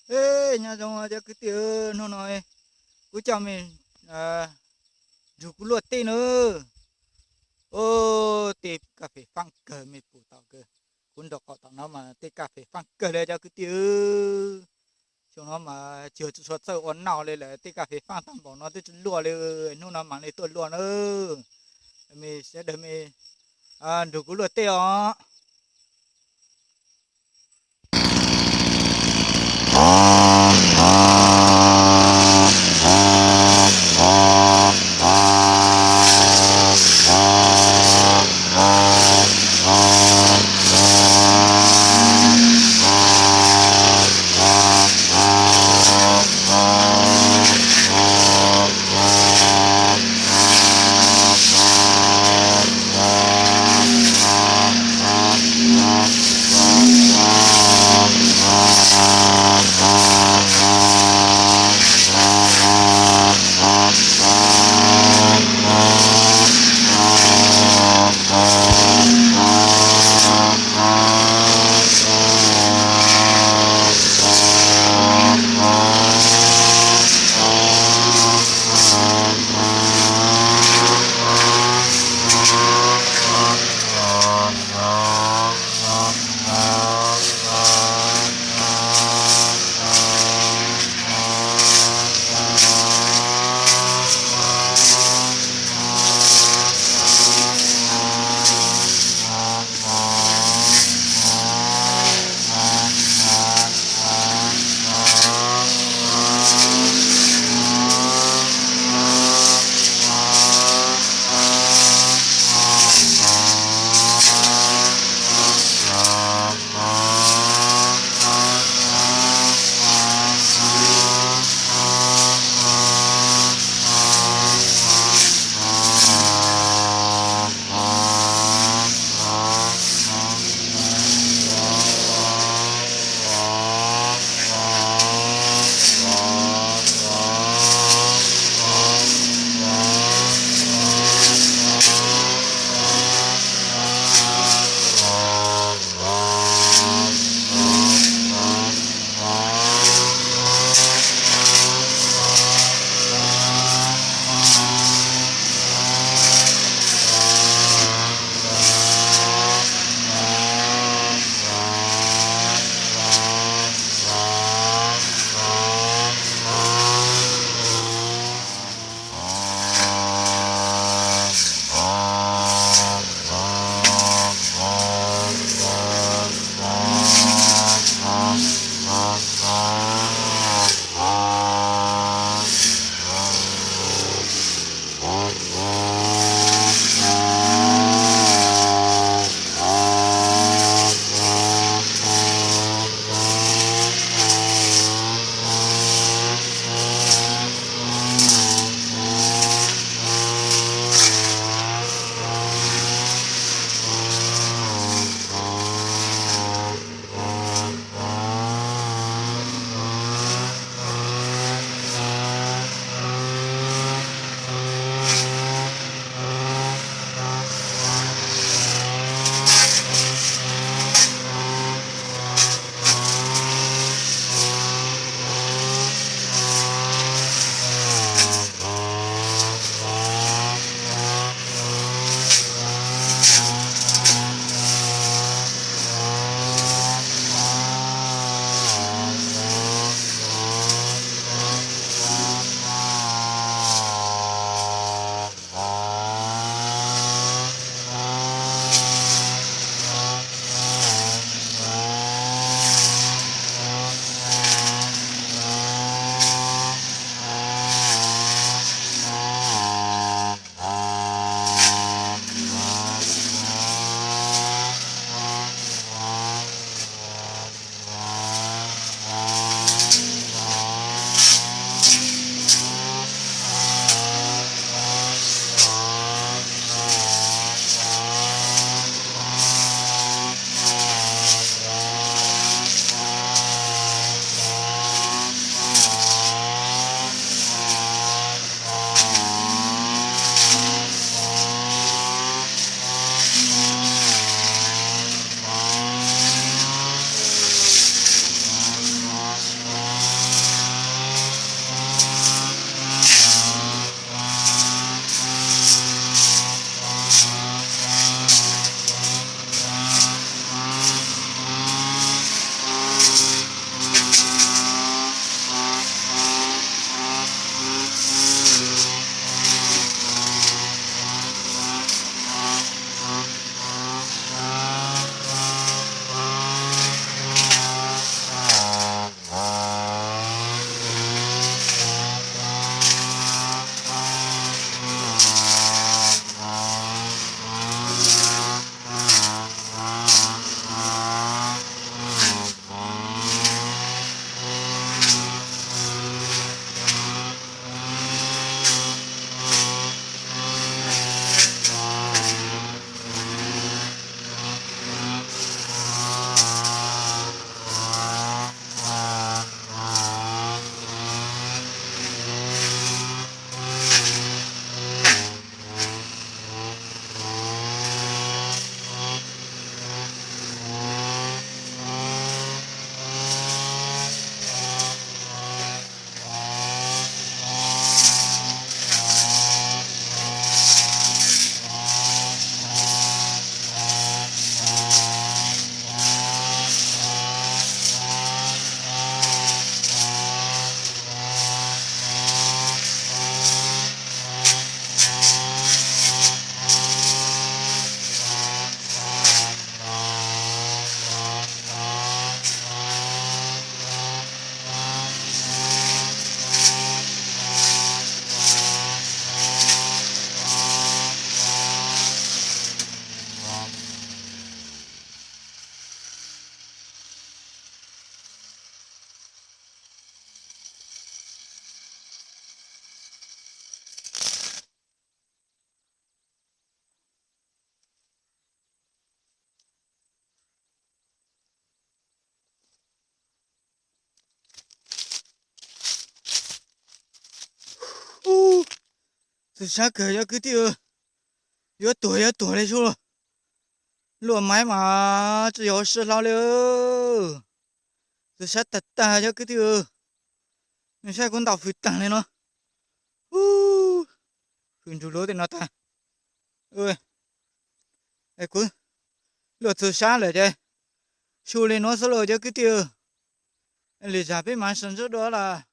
E, nyob zoo cov kwv tij, hnub no kuv coj mej nrug kuv luaj teb na. O, tej kas fes faaj kawg, mej pum tau kawg. Kuv nraum qaum tom no mas tej kas fes faaj kawg le cov kwv tij. Xyoo no mas tsis yog tsuas txawj ua noj le lawm, tej kas fes faaj tag npaum no twb tsis luaj li. Hnub no mam li tuaj luaj na. Mej sawv daws mej nrug kuv luaj teb os. Txaus sab kawg cov kwv tij. Yuav tuag yuav tuag li sub. Luaj maiv mas tsis yog sib hlo li. Txaus sab tag tag cov kwv tij. Nej saib kuv ntaus fws tag li no. Fws nrug luag tej no tag. Kuv luaj txaus sab lawm ces su li nuav xwb lauj cov kwv tij. Lwm zag peb mam sawv ntsug dua lawm.